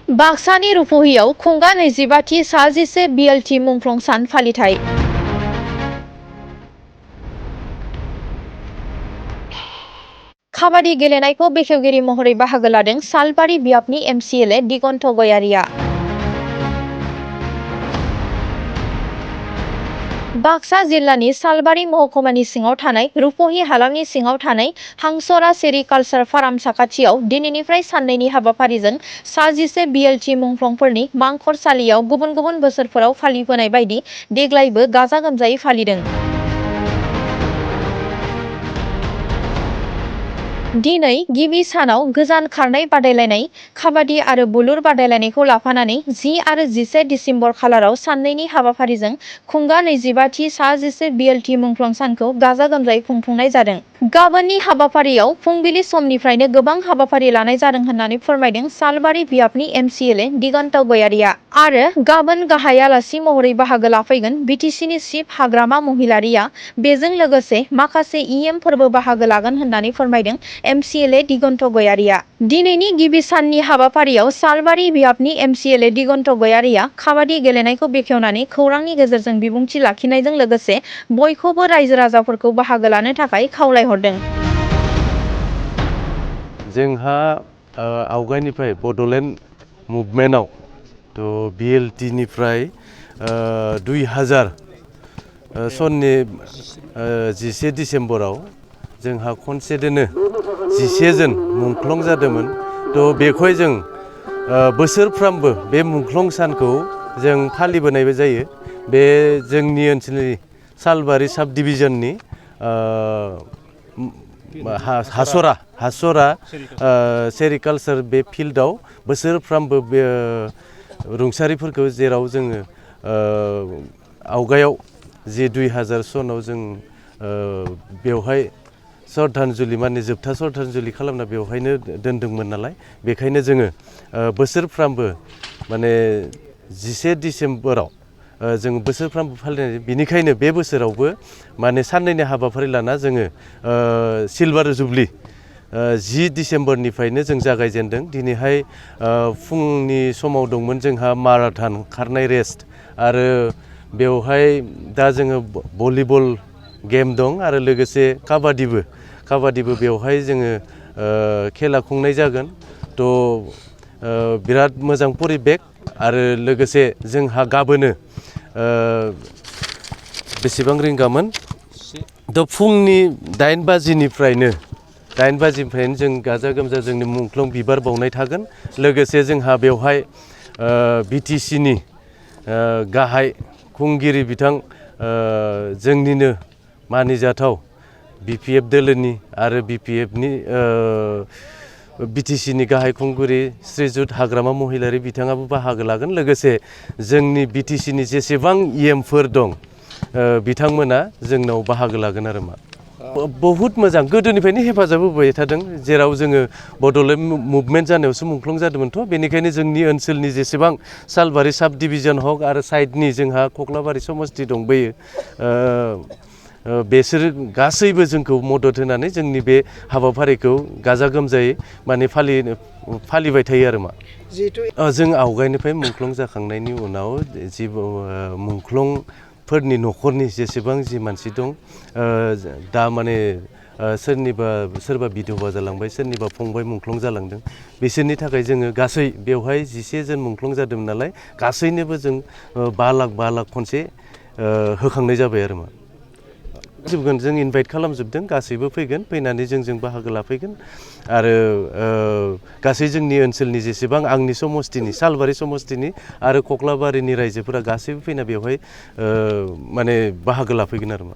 बाक्सानि रुपहियाव Khunga 25थि सा-11 BLT मुंख्लं सान फालिथाय। काबादि गेलेनायखौ बेखेवगिरि महरै बाहागो लादों सालबारि बियाबनि MCLA दिगन्त गयारिया। बाक्सा जिल्लानि सालबारि महकुमानि सिङाव थानाय रुपहि हालामनि सिङाव थानाय हांसरा सेरिकालचार फार्म साखाथियाव दिनैनिफ्राय साननैनि हाबाफारिजों सा-11 BLT मुंख्लंफोरनि मांखरसालियाव गुबुन गुबुन बोसोरफोराव फालिबोनाय बायदि देग्लायबो गाजा गोमजायै फालिदों। दिनै गिबि सानाव गोजान खारनाय बादायलायनाय, काबादि आरो बुलुर बादायलायनायखौ लाफानानै 10 आरो 11 दिसेम्बर खालाराव साननैनि हाबाफारिजों खुंगा 25थि सा-11 BLT मुंख्लं सानखौ गाजा गोमजायै खुंफुंनाय जादों। गाबोननि हाबाफारियाव फुंबिलि समनिफ्रायनो गोबां हाबाफारि लानाय जादों होननानै फोरमायदों सालबारि बियाबनि MCLA दिगन्त गयारिया। आरो गाबोन गाहाय आलासि महरै बाहागो लाफैगोन BTCनि चिफ हाग्रामा महिलारिया। बेजों लोगोसे माखासे EM फोरबो बाहागो लागोन होननानै फोरमायदों MCLA दिगन्त गयारिया। दिनैनि गिबि साननि हाबाफारियाव सालबारि बियाबनि MCLA दिगन्त गयारिया काबादि गेलेनायखौ बेखेवनानै खौरांनि गेजेरजों बिबुंथि लाखिनायजों लोगोसे बयखौबो रायजो राजाफोरखौ बाहागो लानो थाखाय खावलायहरदों। जोंहा आवगायनिफ्राय बड'लेण्ड मुभमेन्टआव BLT निफ्राय 2000 सननि 11 दिसेम्बराव जोंहा खनसेदोनो 11 जन मुंख्लं जादोंमोन। बेखौ जों बोसोरफ्रामबो बे मुंख्लं सानखौ जों फालिबोनायबो जायो। बे जोंनि ओनसोलनि सालबारि साब डिभिजननि हासरा सेरिकालचार बे फिल्डआव बोसोरफ्रामबो बे रुंसारिफोरखौ जेराव जोङो आवगायाव जे 2000 सनाव जों बेवहाय श्रद्धांजलि माने जोबथा श्रद्धांजलि खालामना बेवहायनो दोनदोंमोन नालाय, बेखायनो जोङो बोसोरफ्रामबो माने 11 दिसेम्बराव जों बोसोरफ्रामबो फालिनाय। बिनिखायनो बे बोसोरावबो माने साननैनि हाबाफारि लाना जोङो सिलभार जुबलि 10 दिसेम्बरनिफ्रायनो जों जागायजेनदों। दिनैहाय फुंनि समाव दंमोन जोंहा माराथन खारनाय रेस आरो बेवहाय दा जोङो भलिबल गेम दं आरो लोगोसे काबादिबो बेवहाय जोङो खेला खुंनाय जागोन। बिराद मोजां परिबेक आरो लोगोसे जोंहा गाबोनो बेसेबां रिंगामोन फुंनि 8 बाजिनिफ्रायनो जों गाजा गोमजा जोंनि मुंख्लं बिबार बावनाय थागोन। लोगोसे जोंहा बेवहाय BTCनि गाहाय खुंगिरि बिथां जोंनिनो मानिजाथाव BPF दोलोनि आरो BPFनि BTCनि गाहाय खुंगिरि श्रीजुत हाग्रामा महिलारि बिथाङाबो बाहागो लागोन। लोगोसे जोंनि BTCनि जेसेबां EMफोर दं बिथांमोना जोंनाव बाहागो लागोन आरो बहुद मोजां गोदोनिफ्रायनो हेफाजाब होबाय थादों। जेराव जोङो बड'लेण्ड मुभमेन्ट जानायावसो मुंख्लं जादोंमोनथ', बेनिखायनो जोंनि ओनसोलनि जेसेबां सालबारि साब डिभिजन हक आरो साइडनि जोंहा कक्लाबारि समस्ति दंबोयो, बेसोर गासैबो जोंखौ मदद होनानै जोंनि बे हाबाफारिखौ गाजा गोमजायै माने फालिबाय थायो आरो जों आवगायनिफ्राय मुंख्लं जाखांनायनि उनाव जि मुंख्लंफोरनि न'खरनि जेसेबां जि मानसि दं दा माने सोरबा बिधवा जालांबाय, सोरनिबा फंबाय मुंख्लं जालांदों, बिसोरनि थाखाय जोङो गासै बेवहाय 11 जन मुंख्लं जादोंमोन नालाय गासैनोबो जों 5 लाख खनसे होखांनाय जाबाय आरो जों इनभाइट खालामजोबदों, गासैबो फैगोन, फैनानै जोंजों बाहागो लाफैगोन आरो गासै जोंनि ओनसोलनि जेसेबां आंनि समस्तिनि सालबारि समस्तिनि आरो कक्लाबारिनि रायजोफोरा गासैबो फैना बेवहाय माने बाहागो लाफैगोन आरो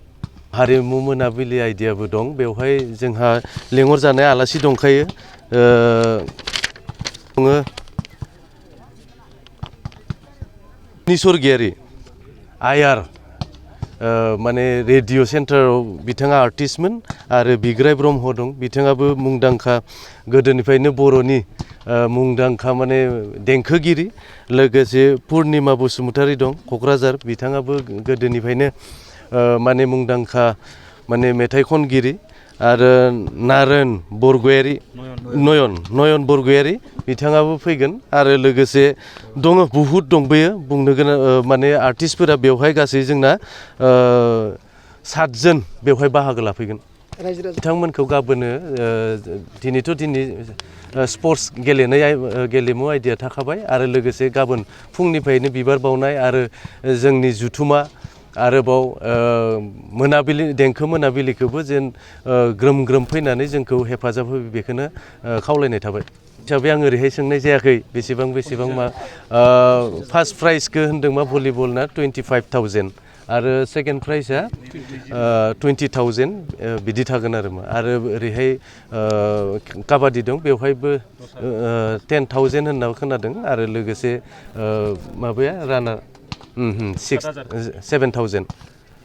हारिमु मोनाबिलि आइडियाबो दं। बेवहाय जोंहा लेंहरजानाय आलासि दंखायो। निसर्गियारि आयार माने रेडिअ सेन्टाराव बिथाङा आर्टिस्टमोन आरो बिग्राय ब्रह्म दं, बिथाङाबो मुंदांखा गोदोनिफ्रायनो बर'नि मुंदांखा माने देंखोगिरि। लोगोसे पुर्निमा बसुमतारी दं क'क्राझार, बिथाङाबो गोदोनिफ्रायनो माने मुंदांखा माने मेथाइ खनगिरि आरो नयन बरगयारी बिथाङाबो फैगोन आरो लोगोसे दङ बहुद दंबोयो बुंनो गोनां माने आर्टिस्टफोरा बेवहाय गासै जोंना 7 जन बेवहाय बाहागो लाफैगोन बिथांमोनखौ गाबोनो दिनै स्पर्ट्स गेलेमु आयदाया थाखाबाय आरो लोगोसे गाबोन फुंनिफ्रायनो बिबार बावनाय आरो जोंनि जुथुमा आरोबाव मोनाबिलि देंखो मोनाबिलिखौबो जेन ग्रोम ग्रोम फैनानै जोंखौ हेफाजाब होयो बेखौनो खावलायनाय थाबाय हिसाबै आं ओरैहाय सोंनाय जायाखै बेसेबां मा फार्स्ट प्राइजखौ होन्दों मा भलिबलना 25,000 आरो सेकेन्ड प्राइजआ 20,000 बिदि थागोन आरो ओरैहाय काबादि दं बेवहायबो 10,000 होनना खोनादों आरो लोगोसे माबाया रानार 7,000